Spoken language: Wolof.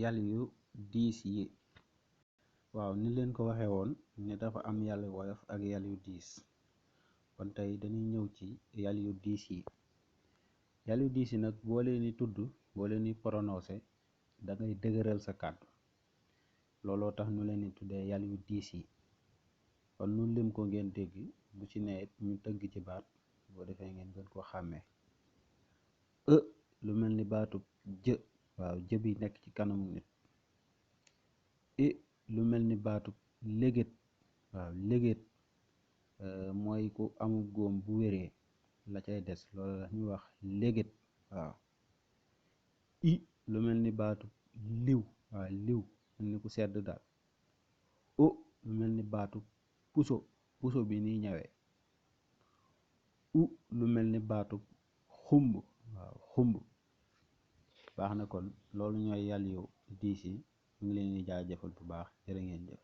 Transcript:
yàll yu diis yi. waaw ni leen ko waxee woon ne dafa am yàll woyof ak yàll yu diis, kon tey dañuy ñëw ci yàll yu diis yi. yàll yu diis yi nag boo leen di tudd, boo leen di prononcé, da ngay dëgëral sa kàddu, looloo tax ñu leen di tuddee yàll yu diis yi. kon nu lim ko ngeen dégg, bu ci ne ñu tëgg ci baat, boo defee ngeen gën ko xàmmee. lu mel ni baatu jë, waaw jë bi nekk ci kanamu nit. lu mel ni baatu légét, waaw légét mooy ku amul góom bu wéree la cay des, loolu la ñuy wax légét. waaw lu mel ni baatu liw, waaw liw mel ni ku sedd daal. lu mel ni baatu puso, puso bi ni ñëwee. lu mel ni baatu xumb, waaw xumb. baax na, kon loolu ñooy yàll yu diis yi. ñu ngi leen di jaajëfal bu baax, jërë ngeen jëf.